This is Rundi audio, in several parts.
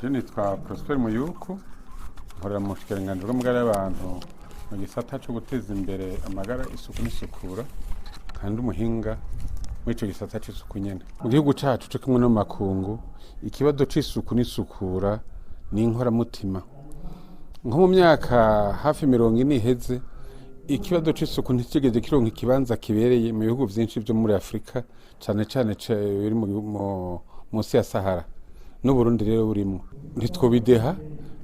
Je nitwa Prosper Muyuku, nkorera mu bushikiranganji bw'amagara y'abantu mu gisata co guteza imbere amagara, isuku n'isukura, kandi umuhinga muri ico gisata c'isuku nyene. Mu gihugu cacu co kimwe no mu makungu, ikibazo c'isuku n'isukura ni inkoramutima. Nko mu myaka hafi 40 iheze, ikibazo c'isuku ntikigeze kironka ikibanza kibereye mu bihugu vyinshi vyo muri Afurika, cane cane biri munsi ya Sahara, n'Uburundi rero burimwo. Ntitwobideha,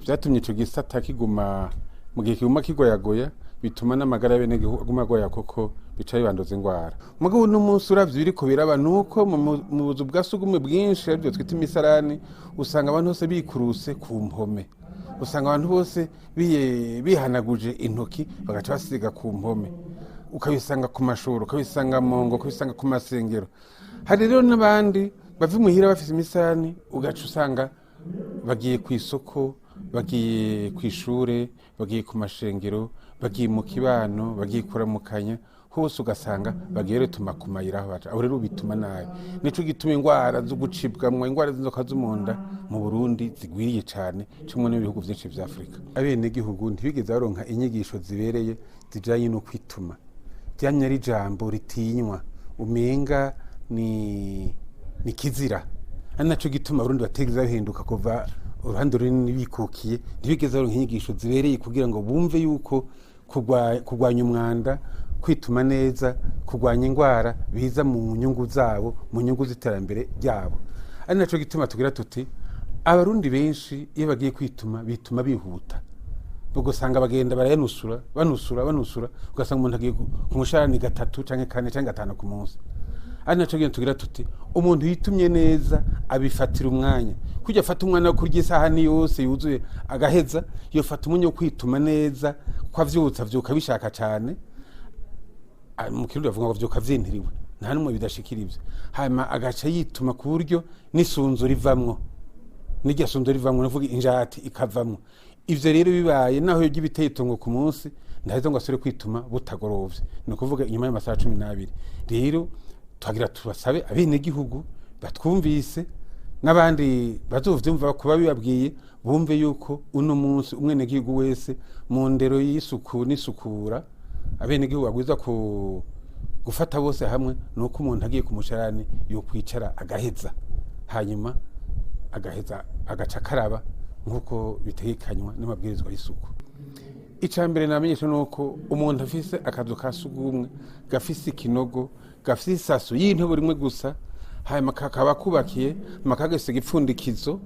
vyatumye ico gisata kiguma mu gihe kiguma kigoyagoya, bituma n'amagara y'abenegihugu aguma agoya kuko bica bibanduza ingwara. Mugabo uno munsi uravye ibiriko biraba, nuko mu buzu bwa sugumwe bwinshi, arivyo twita imisarani, usanga abantu bose bikuruse ku mpome, usanga abantu bose bihanaguje intoki bagaca basiga ku mpome, ukabisanga ku mashuri, ukabisanga mu ngo, ukabisanga ku masengero. Hari rero n'abandi bava imuhira bafise imisarani, ugaca usanga bagiye ku isoko, bagiye ku ishure, bagiye ku mashengero, bagiye mu kibano, bagiye kuramukanya hose, ugasanga bagiye rituma ku mayira aho baca. Aho rero bituma nabi. Nico gituma ingwara zo gucibwamwo, ingwara z'inzoka zo mu nda mu Burundi zigwiriye cane, cimwe n'ibihugu vyinshi vya Afurika. Abenegihugu ntibigeze baronka inyigisho zibereye zijanye no kwituma. Ryamye ari ijambo ritinywa, umenga ni kizira. Ari naco gituma Abarundi batigeze bahinduka kuva uruhande runini bikukiye. Ntibigeze baronka inyigisho zibereye kugira ngo bumve yuko kurwanya umwanda, kwituma neza, kurwanya ingwara biza mu nyungu zabo, mu nyungu z'iterambere ryabo. Ari naco gituma tugira tuti abarundi benshi iyo bagiye kwituma bituma bihuta, ugasanga bagenda barayanusura, banusura, banusura, ugasanga umuntu agiye ku musharani gatatu canke kane canke gatanu ku munsi. Ari naco gituma tugira tuti umuntu yitumye neza abifatira umwanya. Kurya afata umwanya wo kurya isahani yose yuzuye agaheza, yofata umwanya wo kwituma neza, ko avyutse avyuka bishaka cane. Mu Kirundi bavuga ngo avyuka vyintiriwe, nta n'umwe bidashikira ivyo. Hanyuma agaca yituma ku buryo n'isunzu rivamwo, n'irya sunzu rivamwo, navuga injati ikavamwo. Ivyo rero bibaye, naho yorya ibiteye itongo ku munsi, ndaheza ngo asubire kwituma butagorovye, ni ukuvuga inyuma y'amasaha 12. Rero twagira tubasabe abenegihugu batwumvise n'abandi bazovyumva kuba bibabwiye, bumve yuko uno munsi umwenegihugu wese mu ndero y'isuku n'isukura abenegihugu bagwiza ku gufata bose hamwe, ni uko umuntu agiye ku musharani yokwicara agaheza, hanyuma agaheza agaca akaraba nk'uko bitegekanywa n'amabwirizwa y'isuku. Icya mbere namenyesha ni uko umuntu afise akazu ka sugumwe gafise ikinogo, gafise isaso y'intobo rimwe gusa, hanyuma kakaba kubakiye, hanyuma kagasiga ipfundikizo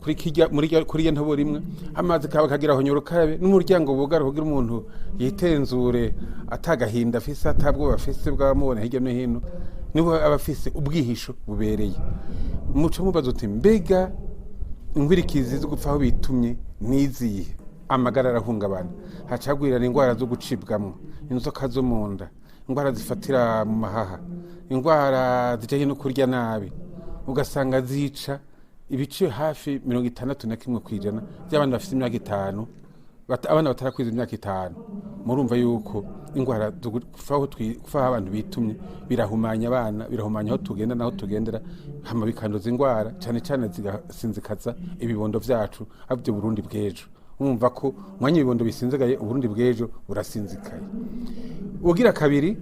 kuri kirya muri kuri iyo ntobo rimwe, amazi kaba kagira aho nyurukarabe n'umuryango bugara kugira umuntu yitenzure atagahinda afise, atabwoba afise bw'abamubona hirya no hino, niho aba afise ubwihisho bubereye. Muco mubaza uti mbega inkwirikizi zo gupfa aho bitumye nizihe? Amagara arahungabana, hacagwirana indwara zo gucibwamwo, inzoka zo mu nda, indwara zifatira mu mahaha, indwara zijanye no kurya nabi, ugasanga zica ibice hafi 61% by'abana bafite imyaka 5, abana batarakwiza imyaka 5. Murumva yuko indwara zo gupfa aho gupfa aho abantu bitumye birahumanya abana, birahumanya aho tugenda n'aho tugendera, hama bikanduza indwara, cyane cyane zigasinzikaza ibibondo vyacu, aribyo Burundi bw'ejo. Urumva ko umwanya ibibondo bisinzikaye, Uburundi bw'ejo burasinzikaye. Ubugira kabiri,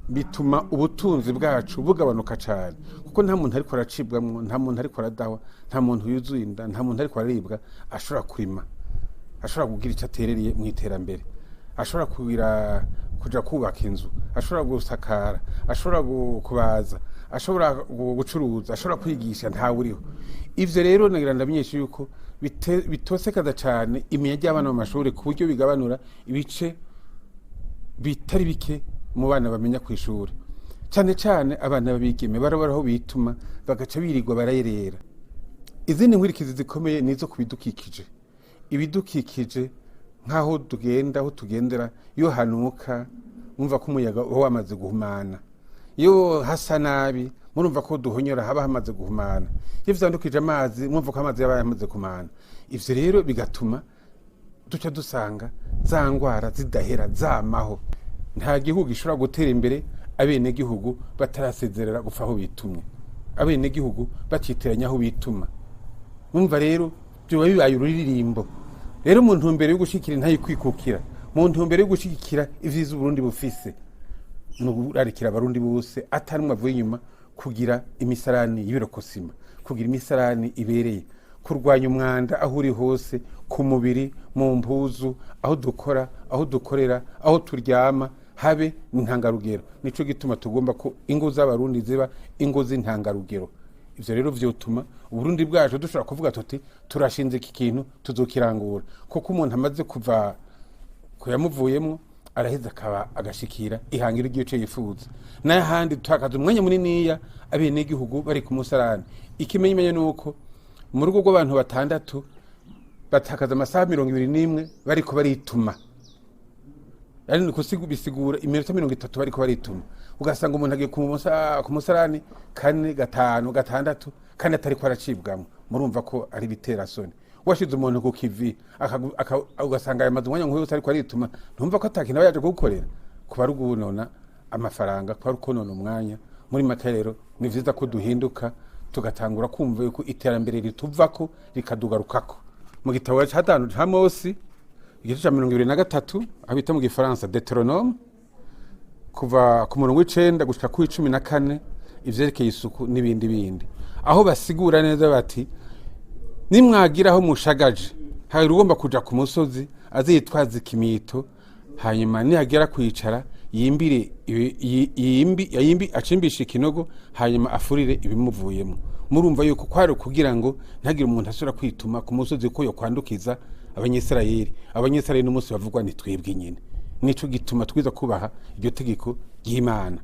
bituma ubutunzi bwacu bugabanuka cyane, kuko nta muntu ariko aracibwamwo, nta muntu ariko aradahwa, nta muntu yuzuye inda, nta muntu ariko araribwa ashobora kurima, ashobora kugira icyo aterereye mu iterambere, ashobora kugira kuja kubaka inzu, ashobora gusakara, ashobora kubaza, ashobora gucuruza, ashobora kwigisha, ntawe uriho. Ivyo rero nagira ndamenyesha yuko bitosekaza cane imenya ry'abana mu mashuri, ku buryo bigabanura ibice bitari bike mu bana bamenya ku ishuri, cyane cyane abana b'abigeme barabara aho bituma, bagaca birirwa barayerera. Izindi nkurikizi zikomeye ni izo ku bidukikije. Ibidukikije nk'aho tugenda, aho tugendera, iyo hanuka mwumva ko umuyaga uba wamaze guhumana, iyo hasa nabi murumva ko duhonyora haba hamaze guhumana, iyo vyandukije amazi mwumva ko amazi yaba yamaze guhumana. Ivyo rero bigatuma duca dusanga za ngwara zidahera zamaho. Nta gihugu gishobora gutera imbere abenegihugu batarasezerera gupfa aho bitumye, abenegihugu bacitiranya aho bituma. Mwumva rero byoba bibaye ururirimbo. Rero mu ntumbero yo gushikira ntayikwikukira, mu ntumbero yo gushigikira ivyiza Uburundi bufise, ni ukurarikira Abarundi bose atanumwe avuye inyuma kugira imisarani y'ibirokosima, kugira imisarani ibereye, kurwanya umwanda aho uri hose, ku mubiri, mu mpuzu, aho dukora, aho dukorera, aho turyama, habe intangarugero. Nico gituma tugomba ko ingo z'Abarundi ziba ingo z'intangarugero. Ivyo rero vyotuma Uburundi bwacu dushobora kuvuga tuti turashinze iki kintu, tuzokirangura, kuko umuntu amaze kuva kuyamuvuyemo araheza akaba agashikira ihangira igice yifuza. N'ahandi tutakaza umwanya muniniya abenegihugu bari ku musarani. Ikimenyimenyo ni uko mu rugo rw'abantu batandatu batakaza amasaha 21 bariko barituma, ari ni bisigura iminota 30 bariko barituma. Ugasanga umuntu agiye ku musarani kane, gatanu, gatandatu, kandi atariko aracibwamwo. Murumva ko ari ibiterasoni. Washize umuntu ku kivi, ugasanga yamaze umwanya nk'uyu wose ariko arituma, ntumva ko atakintu aba yaje kugukorera? Kuba ari ugunona amafaranga, kuba ari ukonona umwanya. Muri make rero ni vyiza ko duhinduka, tugatangura kumva yuko iterambere rituvako rikadugarukako. Mu gitabo ca tanu ca Mosi, igice ca 23, aho bita mu gifaransa Deutéronome, kuva ku murongo w'icenda gushika ku 14, ivyerekeye isuku n'ibindi bindi, aho basigura neza bati nimwagira aho mushagaje, hari ugomba kuja ku musozi azitwaza ikimito, hanyuma nihagera kwicara yimbire yimbi acimbishe ikinogo, hanyuma afurire ibimuvuyemo. Murumva yuko kwari kugira ngo ntagire umuntu asubira kwituma ku musozi ko yokwandukiza Abanyisirayeli. Abanyisirayeli n'umunsi bavugwa ni twebwe nyene. Nico gituma twiza kubaha iryo tegeko ry'Imana.